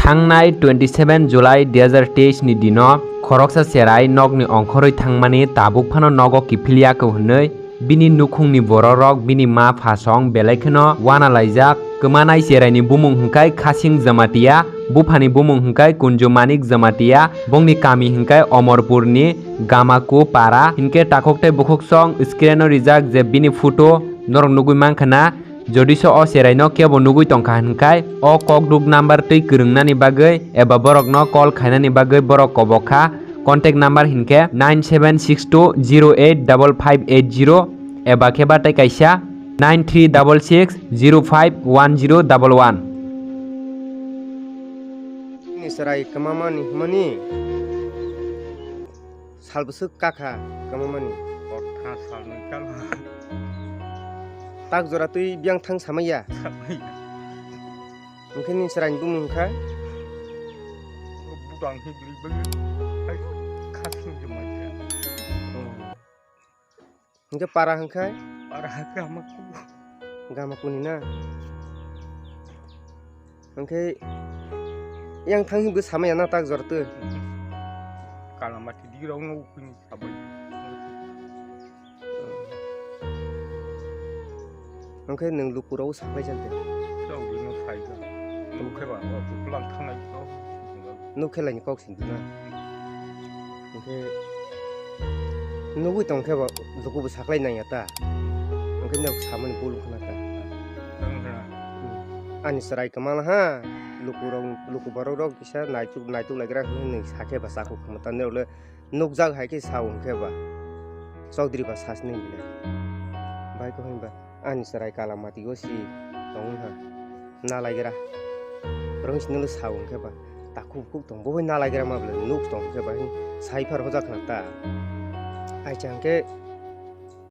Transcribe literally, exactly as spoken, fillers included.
Tangnai twenty seven July dui hazar teis ni dino khoroksa cherai nokni ongkhorwi thangmani tabuk phano nogo kiphilya kho hwnwi bini nukhungni bororok bini ma phasong belai kheno uana laijak. Kwmanai cheraini bumung hwnkhe Khasing Jamatia, buphani bumung hwnkhe Kunju Manik Jamatia, bongni kami hwnkhe Omorpurni Gamaku para. Hinkhe takhuk tei bukhuk song screen o rijak je bini photo norok nugwi mankha na. Jodi se o cheraino kebo nugwi tongkha hwnkhai, o kokduk number twi kwrwngnani bagwi eba borokno call khainani bagwi borok kobok kha. Contact number hinkhe nine seven six two zero eight double five eight zero eba khe batai kaisa nine three double six zero five one zero double one. Ni chwrai kwmamani hwnmani. Sal bwswk kakha kwmamani. Kotha salnwi kal. Tak jora twi biyang thang samaya. Samaya. Hwnkhe ni chwraini bumung wngkha? Budang hi bwrwi bwrwi. Hai khasing jumai kha. Hmm. Hwnkhe para hwnkhe? Para hwnkhe hamaku. Gamakuni na? Hwnkhe yang thang hi bwsa maya na tak jor twi? Kalamati di rok no ukuni sabai. Hwnkhe nwng lukurok saklai jak de? Rok di no sai jak. Nuk khe ba, o kulang thangnai to. Nuk khe laini kok sindi na? Hwnkhe nugwi tong khe bo luku bo saklai nangya ta. Hwnkhe nok samani bul wngkha na ta. Ani chwrai kwmala ha. Luku rok, luku borok rok kisa naituk, naituk laigra hwnwi sa khe ba chakhu khumta nirok le nukjak hai khe sa wng khe ba. Chaudhary ba sas nini le. Bai ko hwnba. Ani chwrai kala mati o si tong wngkha. Nalaigra. Rong sini le sa wng khe ba. Takhuk khuk tong bo nalaigra ma bwle nuk tong khe ba. Sai phar hojak na ta. Ai chang khe